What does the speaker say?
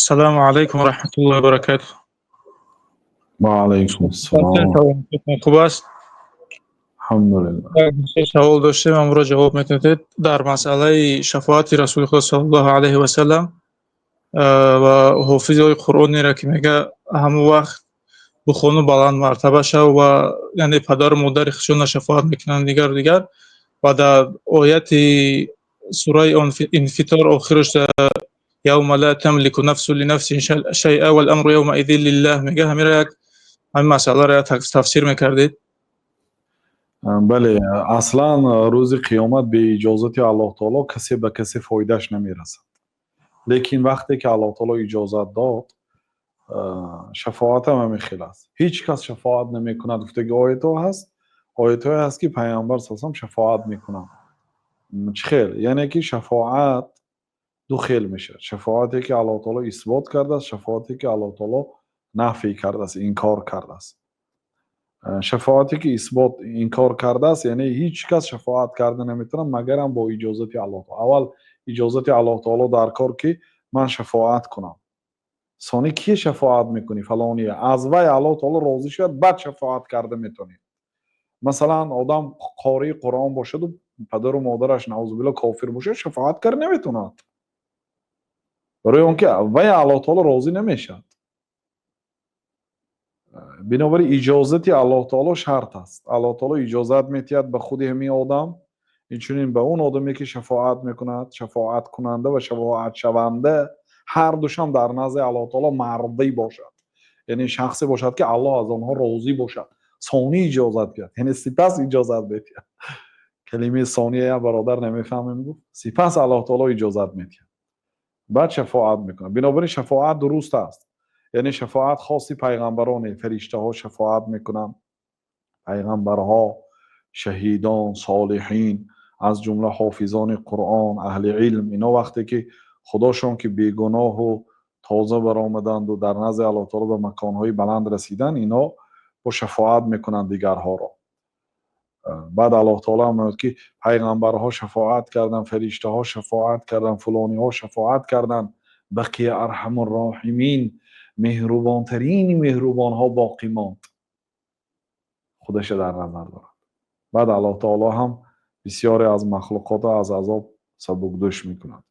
Салому алайкум ва раҳматуллоҳи ва баракатуҳ. Ва алайкум ассалом. Хуб аст? Алҳамдулиллаҳ. Савол доштем, амро ҷавоб метавонед дар масъалаи шафоати Расули Худо саллаллоҳу алайҳи васаллам ва ҳофизи Қуръонеро, ки мега, ҳамон вақт бухону баланд мартаба шав ва яъне падару модари худшонро шафоат мекунанд, дигару дигар, ва дар ояти сураи Инфитор охираш «يوم لا تملك نفس لنفس شيئا والأمر يومئذ لله» мега, ҳамира як ҳамин масъаларо як тафсир мекардед. Бале, аслан рӯзи қиёмат беиҷозати Аллоҳ таоло касе ба касе фоидааш намерасад, лекин вақте ки Аллоҳ таоло иҷозат дод, шафоатам ҳамин хел аст. Ҳеҷ кас шафоат намекунад гуфтаги оятҳо ҳаст, оятҳое ҳаст, ки Пайғамбар са салам шафоат мекунанд. Чӣ хел? Яъне ки шафоат ду хел мешавад: шафоате, ки Аллоҳ таоло исбот кардааст, шафоате, ки Аллоҳ таоло нафй кардааст, инкор кардааст. Шафоате, ки исбот инкор кардааст, яъне ҳеҷ кас шафоат карда наметавонад, магарам бо иҷозати Аллоҳ таоло. Аввал иҷозати Аллоҳ таоло дар кор, ки ман шафоат кунам. Сони кие шафоат мекунӣ? Фалония. Аз вай Аллоҳ таоло розӣ шавад, баъд шафоат карда метавонӣ. Масалан, одам қории Қуръон бошаду падару модараш, наузубилло, кофир бошад, шафоат карда наметавонад, барои он ки вай Аллоҳ таоло розӣ намешавад. Бинобар ин иҷозати Аллоҳ таоло шарт аст. Аллоҳ таоло иҷозат метиҳад ба худи ҳамин одам, инчунин ба он одаме, ки шафоат мекунад. Шафоаткунанда ва шафоатшаванда ҳар душам дар назди Аллоҳ таоло мардӣ бошад, яъне шахсе бошад, ки Аллоҳ аз онҳо розӣ бошад. Сонӣ иҷозат диҳад, яъне сипас иҷозат медиҳад. Калимаи сония як бародар намефаҳмем гуфт. Сипас Аллоҳ таоло иҷозат медиҳад, баъд шафоат мекунад. Бинобар ин шафоат дуруст аст, яъне шафоат хоси пайғамбароне. Фариштаҳо шафоат мекунанд, пайғамбарҳо, шаҳидон, солиҳин, аз ҷумла ҳофизони Қуръон, аҳли илм. Ино вақте ки худошон ки бегуноҳу тоза баромаданду дар назди Аллоҳ таоло ба маконҳои баланд расиданд, ино бо шафоат мекунанд дигарҳоро. Баъд Аллоҳ таоло мегӯяд, ки пайғамбарҳо шафоат карданд, фариштаҳо шафоат карданд, фулониҳо шафоат карданд, بقي أرحم الراحمين, меҳрубонтарини меҳрубонҳо боқӣ монд, худаша дар назар дорад. Баъд Аллоҳ таоло ҳам бисёре аз махлуқотро аз азоб сабукдӯш мекунад.